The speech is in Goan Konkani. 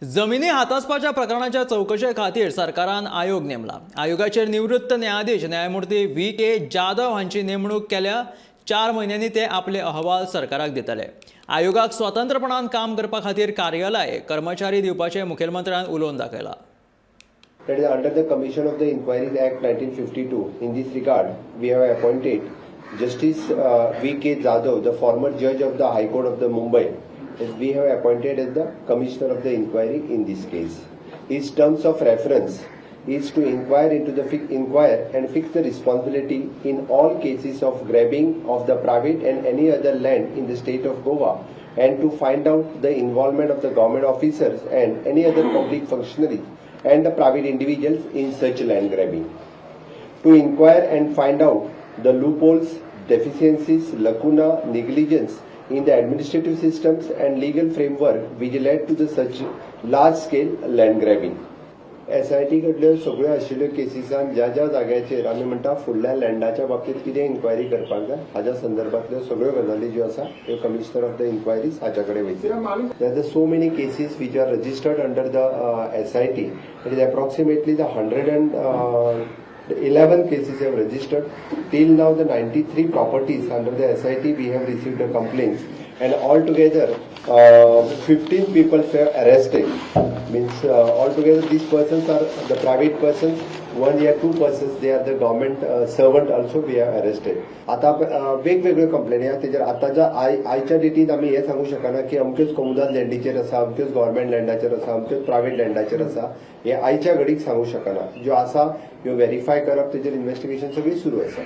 जमिनी हातासपाच्या प्रकरणाच्या चवकशे खातीर सरकारान आयोग नेमला. आयोगाचेर निवृत्त न्यायाधीश न्यायमूर्ती व्ही के जाधव हांची नेमणूक केल्या. 4 म्हयन्यांनी ते आपले अहवाल सरकाराक दितले. आयोगाक स्वतंत्रपणान काम करपा खातीर कार्यालय, कर्मचारी दिवपाचें मुखेलमंत्र्यान उलोवन दाखयलां. That is under the Commission of the Inquiries Act 1952. In this regard, we have appointed Justice V.K. Jadhav, the former judge of the High Court of the Mumbai, as we have appointed as the Commissioner of the Inquiry in this case. His terms of reference is to inquire and fix the responsibility in all cases of grabbing of the private and any other land in the state of Goa and to find out the involvement of the government officers and any other public functionaries and the private individuals in such land grabbing. To inquire and find out the loopholes, deficiencies, lacuna, negligence in the administrative systems and legal framework which led to the such large scale land grabbing. SIT कडल्यो सगळ्यो आशिल्ल्यो केसीसान ज्या ज्या जाग्याचेर आमी म्हणटा फुडल्या लँडाच्या बाबतींत कितें इन्क्वायरी करपाक जाय, हाज्या संदर्भातल्यो सगळ्यो गजाली ज्यो आसा त्यो कमिशनर ऑफ the inquiries हाच्या कडेन वयतल्यो. There are so many cases which are registered under the SIT. It is approximately the 111 cases have registered. Till now, the 93 properties under the SIT we have received the complaints, and altogether 15 people were arrested. Means altogether these persons are the private persons. One या two persons, they are the government servant also we have arrested. आता वेगवेगळ्यो कंप्लेनी आहा तेजेर. आतांच्या आयच्या डेटीन आमी हें सांगू शकना की अमक्योच कोमुदाद लँडीचेर आसा, अमक्योच गव्हर्मेंट लँडाचेर आसा, अमक्योच प्रायव्हेट लँडाचेर आसा, हें आयच्या घडीक सांगू शकना. ज्यो आसा ह्यो व्हेरीफाय करप, तेजेर इन्व्हेस्टिगेशन सगळी सुरू आसा.